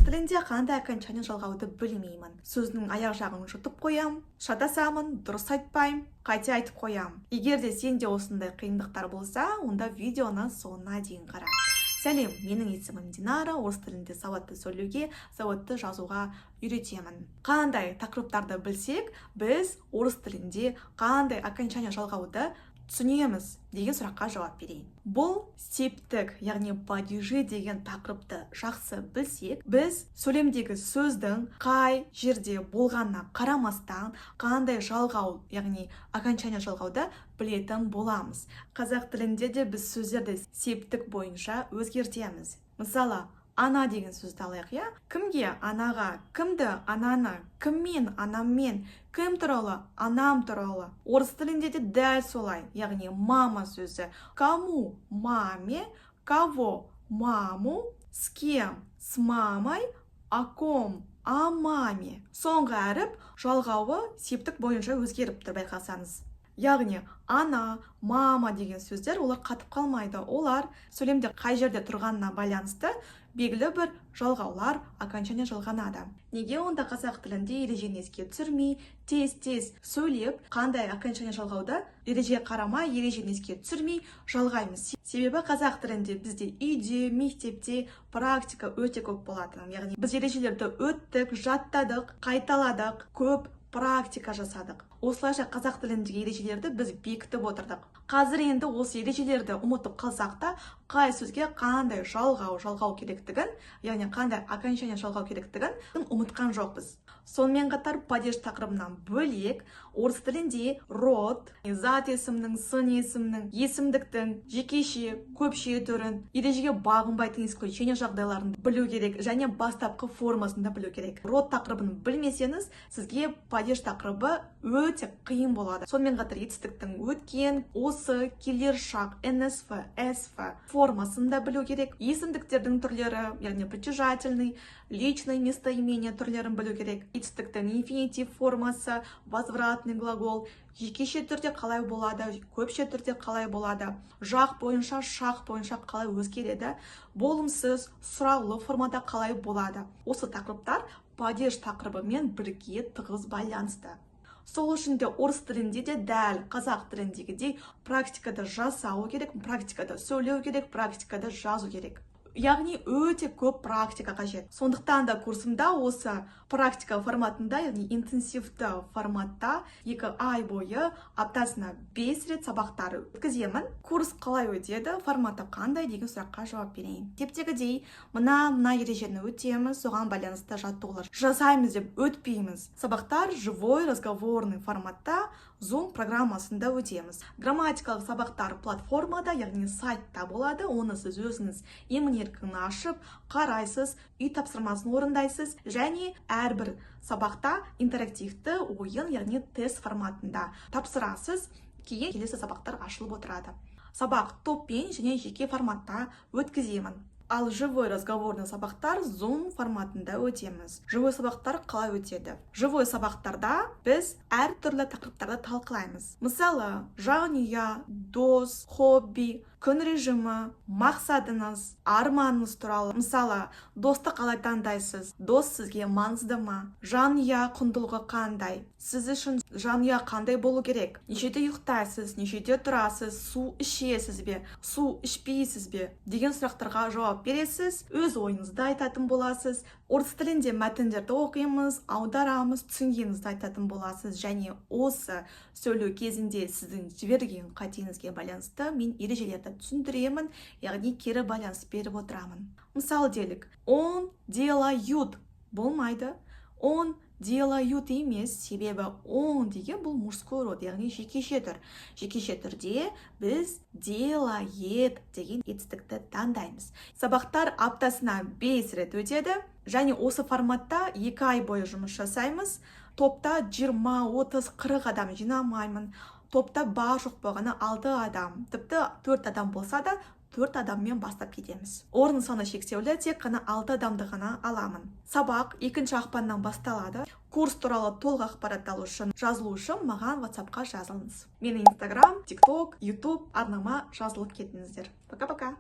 Тілінде қандай окончание жалғауды білмеймін, сөздің аяқ жағын жұтып қоям, шатасамын, дұрыс айтпаймын, қате айтып қоям. Егер де сенде осындай қиындықтар болса, онда видеоны соңына дейін қара. Сәлем, менің есімім Динара. Орыс тілінде сауатты сөйлеуге, сауатты жазуға үйретемін. Қандай тақырыптарды білсек, біз орыс тілінде қандай окончание жалғауды түсінеміз деген сұраққа жауап берейін. Бұл септік, яғни падежи деген тақырыпты жақсы білсек, біз сөйлемдегі сөздің қай жерде болғанына қарамастан, қандай жалғау, яғни окончание жалғауды білетін боламыз. Қазақ тілінде де біз сөздерді септік бойынша өзгертеміз. Мысалы, «ана» деген сөзді алайық, иә. Кімге? Анаға. Кімді? Ананы. Кіммен? Анаммен. Кім туралы? Анам туралы. Орыс тілінде де дәл солай, яғни «мама» сөзі кому? Маме. Кого? Маму. С кем? С мамой. О ком? О маме. Соңғы әріп жалғауы септік бойынша өзгеріп тұр, байқасаңыз. Яғни «ана», «мама» деген сөздер, олар қатып қалмайды, олар сөйлемде қай жерде тұрғанына байланысты белгілі бір жалғаулар, окончание жалғанады. Неге онда қазақ тілінде ережені еске түсірмей, тез тез сөйлеп, қандай окончание жалғауды ережеге қарамай, ережені еске түсірмей жалғаймыз? Себебі қазақ тілінде бізде үйде, мектепте практика өте көп болатын, яғни біз ережелерді өттік, жаттадық, қайталадық, көп практика жасадық. Осылайша қазақ тіліндегі ережелерді біз бекітіп отырдық. Қазір енді осы ережелерді ұмытып қалсақ та, қай сөзге қандай жалғау жалғау керектігін, яғни қандай окончание жалғау керектігін ұмытқан жоқпыз. Сонымен қатар, падеж тақырыбынан бөлек, орыс тілінде род, зат есімнің, сын есімнің, есімдіктің жекеше, көпше түрін, ережеге бағынбайтын исключение жағдайларын білу керек және бастапқы формасын да білу керек. Род тақырыбын білмесеңіз, сізге падеж тақырыбы өте қиын болады. Сонымен қатар етістіктің өткен, осы, келер шақ, НСФ, СФ формасын да білу керек. Есімдіктердің түрлері, яғни притяжательный, личный местоимение түрлерін білу керек. Етістіктің инфинитив формасы, возвратный глагол, жекеше түрде қалай болады, көпше түрде қалай болады, жақ бойынша, шақ бойынша қалай өзгереді, болымсыз, сұраулы формада қалай болады. Осы тақырыптар падеж тақырыбымен бірге тығыз байланысты. Сол үшін де орыс тілінде де дәл қазақ тіліндегідей практикада жасау керек, практикада сөйлеу керек, практикада жазу керек, яғни өте көп практика қажет. Сондықтан да курсымда осы практика форматында, яғни интенсивті форматта 2 ай бойы аптасына 5 рет сабақтар өткіземін. Курс қалай өтеді, форматы қандай деген сұраққа жауап берейін. Мектептегідей мына мына ережені өтеміз, соған байланысты жаттығулар жасаймыз деп өтпейміз. Сабақтар живой разговорный форматта, Zoom программасында өтеміз. Грамматикалық сабақтар платформада, яғни сайтта болады. Оны сіз өзіңіз емін еркін ашып қарайсыз, үй тапсырмасын орындайсыз және әрбір сабақта интерактивті ойын, яғни тест форматында тапсырасыз. Кейін келесі сабақтар ашылып отырады. Сабақ топпен және жеке форматта өткіземін, ал живой разговорный сабақтар Zoom форматында өтеміз. Живой сабақтар қалай өтеді? Живой сабақтарда біз әртүрлі тақырыптарды талқылаймыз. Мысалы, жанұя, дос, хобби, күн режимі, мақсатыңыз, арманыңыз туралы. Мысалы, досты қалай таңдайсыз, дос сізге маңызды ма, жанұя құндылығы қандай, сіз үшін жанұя қандай болу керек, нешеде ұйықтайсыз, нешеде тұрасыз, су ішесіз бе, су ішпейсіз бе деген сұрақтарға жауап бересіз, өз ойыңызды айтатын боласыз. Орыс тілінде мәтіндерді оқимыз, аударамыз, түсінгеніңізді айтатын боласыз және осы сөйлеу кезінде сіздің жіберген қатеңізге байланысты мен ережелерді түсіндіремін, яғни кері байланыс беріп отырамын. Мысалы, делік, «он делают» болмайды, «он делают» емес, себебі «он» деген бұл мужской род, яғни жекеше түр. Жекеше түрде біз «делает» деген етістікті таңдаймыз. Сабақтар аптасына 5 рет өтеді және осы форматта 2 ай бойы жұмыс жасаймыз. Топта 20, 30, 40 адам жинамаймын. Топта бар жоқ болғаны 6 адам, тіпті 4 адам болса да, төрт адаммен бастап кетеміз. Орын саны шектеулі, тек қана алты адамды ғана аламын. Сабақ 2 ақпаннан басталады. Курс туралы толық ақпарат алу үшін, жазылу үшін маған WhatsAppқа жазылыңыз. Менің Инстаграм, ТикТок, Ютуб арнама жазылып кетіңіздер. Пока, пока.